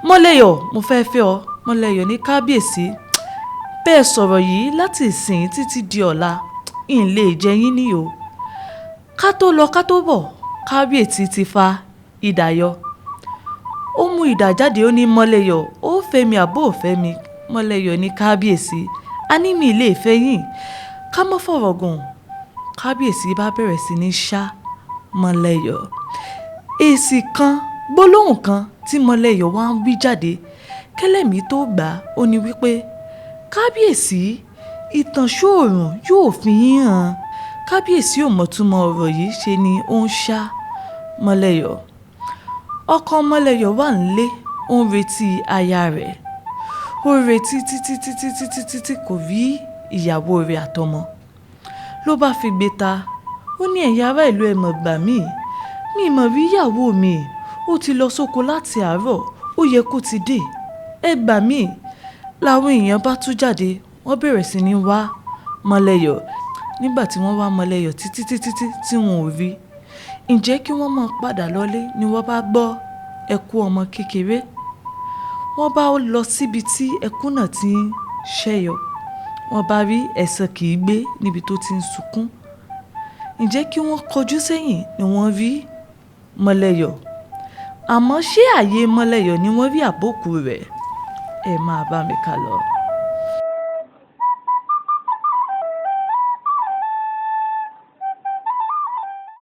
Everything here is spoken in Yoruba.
Mọ́lẹ́yọ̀, mo fẹ́ fẹ́ ọ. Mọ́lẹ́yọ̀ ní, kábíyèsí, bẹ́ẹ̀ sọ̀rọ̀ yìí láti ìsìn títí di ọ̀la, ń lè jẹ yín ní o. Ká tó lọ ká tó bọ̀, kábíyèsí ti fa idà yọ. Ó mú idà jáde, ó ní, Mọ́lẹ́yọ̀, ó fẹ́ mi àbó ò fẹ́ mi? Mọ́lẹ́yọ̀ ní, kábíyèsí, a ní mi lè fẹ́ yín. Ká má fọ̀rọ̀ gùn, kábíyèsí bá bẹ̀rẹ̀ sí ní ṣá Mọ́lẹ́yọ̀. Èsì kan, gbólóhùn kan tí Mọ́lẹ́yọ̀ wá ń wí jáde kẹ́lẹ́mì tó gbà ó ní wípé, kábíyèsí, ìtànṣán oòrùn yóò fi yín hàn. Kábíyèsí ò mọ̀túmọ̀ ọ̀rọ̀ yìí, ṣe ni ó ń ṣá Mọ́lẹ́yọ̀. Ọkọ Mọ́lẹ́yọ̀ wà nílé, ó ń retí aya rẹ̀. Ó retí títí títí títí títí, kò rí ìyàwó rẹ̀ àtọmọ. Ló bá fi gbé ta, ó ní, ẹ̀yin ará ìlú, ẹ mọ̀ gbà mí. Mi mọ̀ rí ìyàwó mi. Ó ti lọ sóko láti àárọ̀, ó yẹ kó ti dé. Ẹ gbà mí. Làwọn èèyàn bá tú jáde, wọ́n bẹ̀rẹ̀ sí ní wá Mọ́lẹ́yọ̀. Nígbà tí wọ́n wá Mọ́lẹ́yọ̀ títí títí tí wọn ò rí, ǹjẹ́ kí wọ́n máa padà lọlé ni wọ́n bá gbọ́ ẹkún ọmọ kékeré. Wọ́n bá lọ síbi tí ẹkún náà ti ń ṣẹ́yọ. Wọ́n bá rí ẹ̀san kì í gbé níbi tó ti ń sunkún. Ǹjẹ́ kí wọ́n kọjú sẹ́yìn ni wọ́n rí Mọ́lẹ́yọ̀. Àmọ́ ṣé ààyè Mọ́lẹ́yọ̀ ni wọ́n rí àbókù rẹ̀? Ẹ máa bá mi kà lọ.